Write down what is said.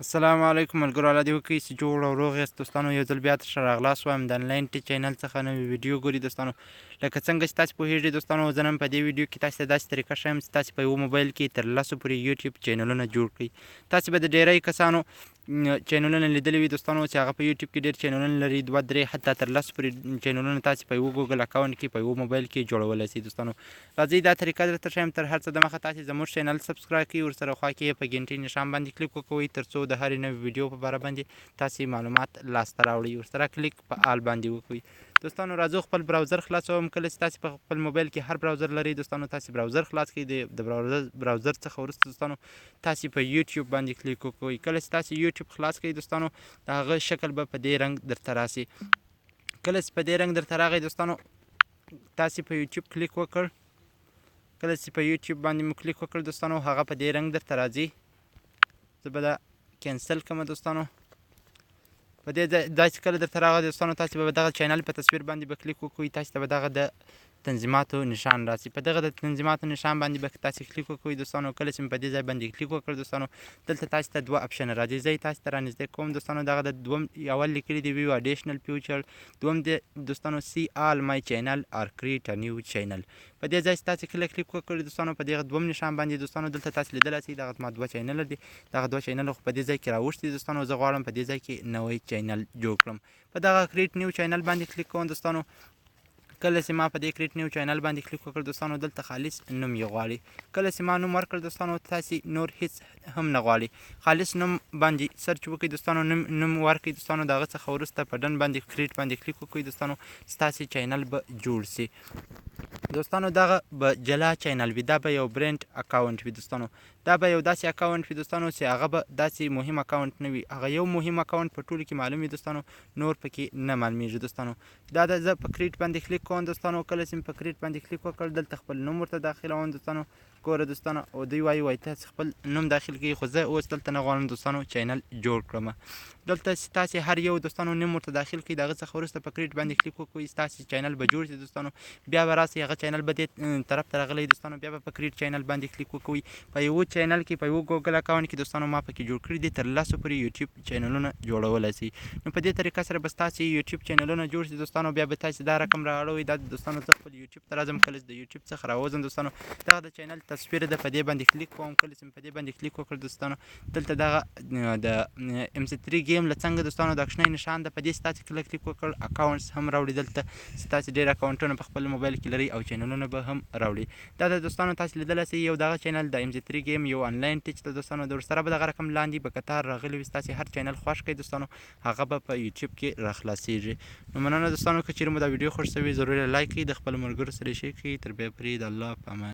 السلام علیکم ملګرو، الله دې وکړي چې جوړ او روغ یاست. دوستانو، یو ځل بیا تر راغلاست وایم د انلاین ټي چینل څخه نوې ویډیو ګوري. دوستانو، لکه څنګه چې تاسو پوهیږئ دوستانو، زه نن په دې ویډیو کې تاسو ته داسې طریقه ښیم چې تاسو په یو موبایل کې تر 10 پورې یوټیوب چینلونه جوړ کړئ. تاسو به د ډیری کسانو چینلونه لیدلي وي دوستانو، چې هغه په یوټیوب کې ډیر چینلونه لري، 2 3 حتی تر 10 پورې چینلونه تاسو په یو ګوګل اکاونټ کې په یو موبایل کې جوړولی شئ. دوستانو، راځئ دا طریقه درته ښیم. تر هر څه دمخه تاسو زموږ چینل subscribe کړئ، ورسره خوا کې په ګنټې نشان باندې کلیک وکړئ ترڅو د هرې نوې ویډیو په باره باندې تاسو معلومات لاسته راوړئ. ورسره کلیک په all باندې وکړئ. دوستانو، راځو خپل browser خلاصوم. کله چې تاسو په خپل موبایل کې هر browser لرئ دوستانو، تاسو browser خلاص کړئ. د browser څخه وروسته دوستانو تاسو په یوټیوب باندې کلیک وکړئ. کله چې تاسو یوټیوب خلاص کړئ دوستانو، د هغه شکل به په دې رنګ درته راسي. کله چې په دې رنګ درته راغی دوستانو، تاسو په یوټیوب کلیک وکړ. کله چې په یوټیوب باندې مو کلیک وکړ دوستانو، هغه په دې رنګ درته راځي. زه به دا cancel کړم دوستانو. په دې داسې کله درته راغی دوستانو، تاسو به دغه چینل په تصویر باندې به کلیک وکړئ. تاسو ته به دغه د تنظیماتو نشان راسي. په دغه د تنظیماتو نشان باندې به تاسو کلیک وکړئ دوستانو. کله چې په دې ځای باندې کلیک وکړ دوستانو، دلته تاسو ته دوه option راځي. زه یې تاسو ته رانږدې کوم دوستانو. دغه د دوم اول لیکلي دی view additional feature، دوم دی دوستانو see all my channel or create a new channel. په دې ځای تاسو کله کلیک وکړئ دوستانو، په دې دوم نشان باندې دوستانو، دلته تاسو لیدلی شئ دغه زما دوه چینل دي. دغه دوه چینل خو په دې ځای کې راوښتي دوستانو. زه غواړم په دې ځای کې نوی چینل جوړ کړم. په دغه create new channel باندې کلیک کوم دوستانو. کله چې ما په دې create new channel باندې کلیک وکړ دوستانو، دلته خالص نوم یې غواړي. کله چې ما نوم ورکړ دوستانو، تاسې نور هیڅ هم نه غواړي. خالص نوم باندې search وکړئ دوستانو، نوم ورکړئ دوستانو. د هغه څخه وروسته په done باندې create باندې کلیک وکړئ دوستانو، ستاسې چینل به جوړ سي دوستانو. دغه به جلا چینل وي، دا به یو brand account وي دوستانو. دا به یو داسې اکاونټ وي دوستانو چې هغه به داسې مهم اکاونټ نه وي. هغه یو مهم اکاونټ په ټولو کې معلوم وي دوستانو، نور پکې نه معلومیږي دوستانو. دا د زه په create باندې کلیک کوم دوستانو. کله چې په create باندې کلیک وکړ، دلته خپل نوم ورته داخلوم دوستانو. ګوره دوستانو، او دوی وایي تاسو خپل نوم داخل کړئ، خو زه اوس دلته نه غواړم دوستانو چینل جوړ کړم. دلته تاسې هر یو دوستانو نوم ورته داخل کړئ، د هغه څخه وروسته په create باندې کلیک وکړئ، ستاسې چینل به جوړ شي دوستانو. بیا به راسئ هغه چینل به دې طرف ته راغلی دوستانو، بیا به په create channel باندې کلیک وکړئ. په یو چینل کې، په یو ګوګل اکاونټ کې دوستانو، ما پکې جوړ کړي دي تر 10 پورې یوټیوب چینلونه جوړولی شئ. نو په دې طریقه سره به ستاسې یوټیوب چینلونه جوړ شي دوستانو. بیا به تاسې دا رقم رااړوئ. دا دوستانو زه خپل یوټیوب ته راځم. کله چې د یوټیوب څخه راوځم دوستانو، دغه د چینل تصویر ده، په دې باندې کلیک کوم. کله چې په دې باندې کلیک وکړ دوستانو، دلته دغه د MC3 game له څنګه دوستانو د کوچنی نشان ده، په دې ستاسې کله کلیک وکړ accounts هم راوړي. دلته ستاسې ډېر اکاونټونه په خپل موبایل کې لري او چینلونه به هم راوړي. دا د دوستانو تاسې لیدلی شئ یو دغه چینل د MC3 game یو انلاین ټیچ ده دوستانو. د ورسره به دغه رقم لاندې به کتار راغلي وي. ستاسې هر چینل خوښ کړئ دوستانو، هغه به په یوټیوب کې راخلاصیږي. نو مننه دوستانو، که چیرې مو دا ویډیو خوښ شوې ضرور یې like کړئ، د خپلو ملګرو سره یې share کړئ. تر بیا پورې د الله په امان.